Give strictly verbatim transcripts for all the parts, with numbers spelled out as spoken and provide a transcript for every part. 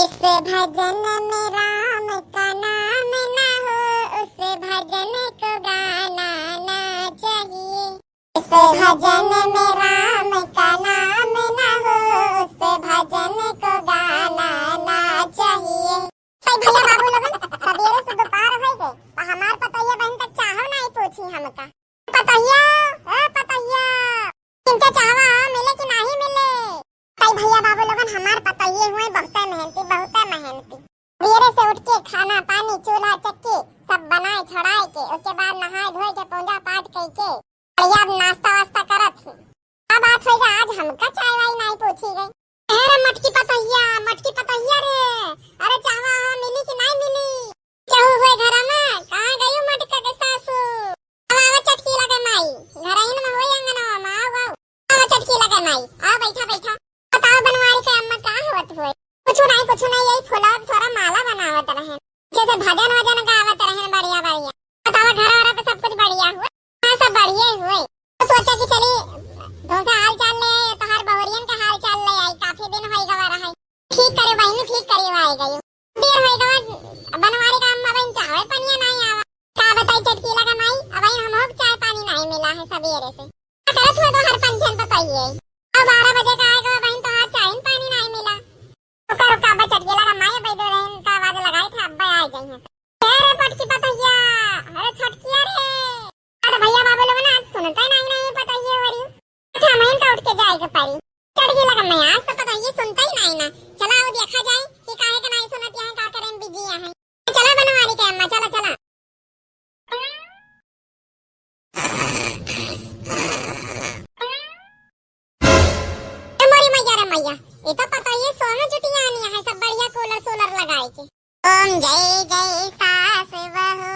इस भजन में राम का नाम ना हो, उस भजन को गाना ना चाहिए। इस भजन में राम का नाम ना हो, उस भजन को गाना ना चाहिए। कई भैया बाबू लोगन, सबेरे से दोपहर होइ गए, पर हमार पतोहिया बहिन तक चाहो नाहीं पूछी हमका। पतोहिया, ए पतोहिया, किनके चाहवा हो, मिले कि नाहीं मिले? कई भैया बाबू लोगन, हमार पतोहिए हुए बहुते मेहनती, बहुते मेहनती। सबेरे से उठ के खाना पानी, चूल्हा चक्की सब बनाए छोड़ाए के, ओके बाद नहाए धोए के, पूजा पाठ कई के, बढ़िया नाश्ता वास्ता करत ही। का बात होइगा, आज हमका चाय वाय नाहीं पूछी गई। अरे मटकी पतोहिया, मटकी पतोहिया रे, अरे चाहवा हो मिली कि नाहीं मिली? केहू हुए घर में, कहाँ गई मटका के सासू? अब आवा चटकीला के माई, घर ही में होई अंगनवा में, आओ, आओ। आवा चटकीला के माई, आओ बैठा, बैठा। बताओ बनवारी के अम्मा का होत होई? कुछ नाहीं, कुछ नाहीं, यही फुलावत थोड़ा माला बनावत रहेन। जैसे भजन वजन गावत रहेन बढ़िया बढ़िया। बताओ घर वाला पे सब कुछ बढ़िया हुए? हाँ, सब बढ़िया ही हुए। तो सोचा कि चली तोहसे हाल चाल ले आई, तोहार बहुरियन के हाल चाल ले आई, काफी दिन होई गवा रहे। ठीक करे बहिनी, ठीक करे, आई गई। देर होई गवा, बनवारी का अम्मा बहिन चाहे पनिया नाहीं आवा। का बताई चटकीला का माई, अबहिन हमहू के चाय पानी नाहीं मिला है सबेरे से। का करत हुआ तोहार पंचन पतोहिए? अब बारह बजे का आए गवा बहिन, तोहार चाय पानी नाहीं मिला। रुका, रुका, अब्बा चटकीला का माई, अब्बा इधर रहन का आवाज लगाई था, अब्बा आ जाई हैं। ए रे पटकी पतोहिया, अरे छोटकिया रे। अरे भैया बाबू लोगन आज सुनते नाहीं, नाहीं पतोहिए हो रही। अच्छा, हमहिन का उठ के जाए के पड़ी। चटकीला का माई आज तो पतोहिए सुनते ही नाहीं ना। चला वो देखा जाए कि काहे के नाहीं सुनत यहाँ, का करें, बिजी यहाँ। चला बनवारी के अम्मा, चला, चला। ए मोरी मैया रे मैया, ये तो पतोहिए सोना जुटिया नहीं है, सब बढ़िया कूलर सूलर लगाए के। ओम जय जय सास बहू,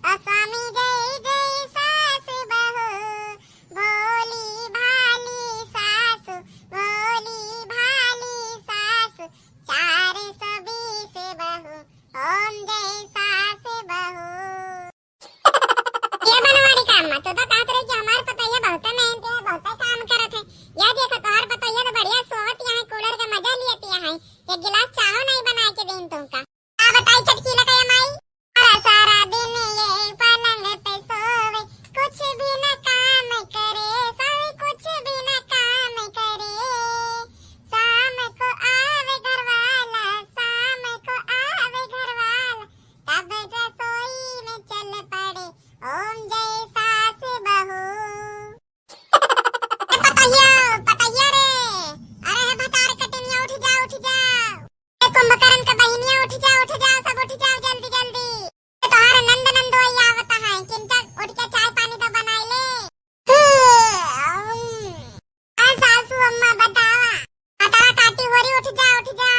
ओ स्वामी जय जय सास बहू, भोली भाली सासु, भोली भाली सासु, चार सौ बीस बहू, ओम जय सास बहू। ये बनवारी का अम्मा, तू तो कहत रही कि हमार पतोहिया बहुते मेहनती है, बहुते काम करत है। या देखो, तोहार पतोहिया तो बढ़िया सोवत यहाँ, कूलर के मजा लियत यहाँ, एक गिलास चाहो नाहीं बनाए के देन तुमका। का बताई चटकीला का माई, सारा, सारा दिन ये पलंग पे सोवे, कुछ भी न काम करे, सोवे कुछ भी न काम करे। शाम को आवे घरवाला, शाम को आवे घरवाला, तब रसोई में चल पड़े, ओम जय सास बहू। ए पतोहिया, पतोहिया रे, अरे हे भतार कटिनिया, उठ जा, उठ जा। ए कुंभकर्ण के बहिनिया, उठ जा, उठ जा, सब उठ जाओ जल्दी जल्दी। ए तोहार नंद नंदोई आवत है, किनका उठ के चाय पानी तो बनाई ले। आ सासू अम्मा बतावा, भतार काटी होरी, उठ जा, उठ जा।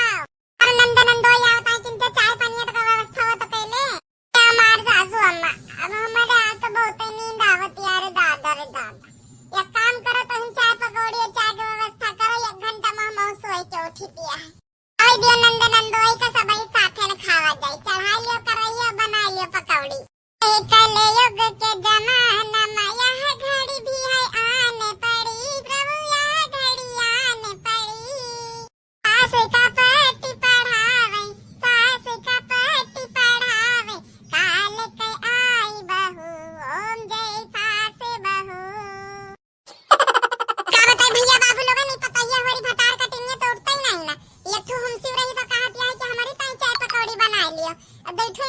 अरे नंद नंदोई आवत है, किनका चाय पानी तो का व्यवस्था हो तो कैले। हमार सासू अम्मा, अब हमारे आज तो बहुते नींद आवत यार, दादा रे दादा। एक काम करो, तुम चाय पकौड़ी और चाय के व्यवस्था करो, एक घंटा में हम सोए के उठी पिया है। आई दियो नंद नंदोई का सबई साथे न खावा जाई, चढ़ाई लियो करैया, बनाई लियो पकौड़ी। ए कलयुग के जमाना में यह घड़ी भी है आन पड़ी, प्रभु यह घड़ी आन पड़ी। सास का पाटी पढ़ावे, सास का पाटी पढ़ावे, काल के आई बहू, ओम जय सास बहू। का बताई भैया बाबू लोगन, ई पतोहिया हमारी भतार कटिनिया तो उठते ही नाहीं ना। ये ठू हम शिव रही तो कहत है कि हमारी ताई चाय पकौड़ी बनाई लियो। अब बैठो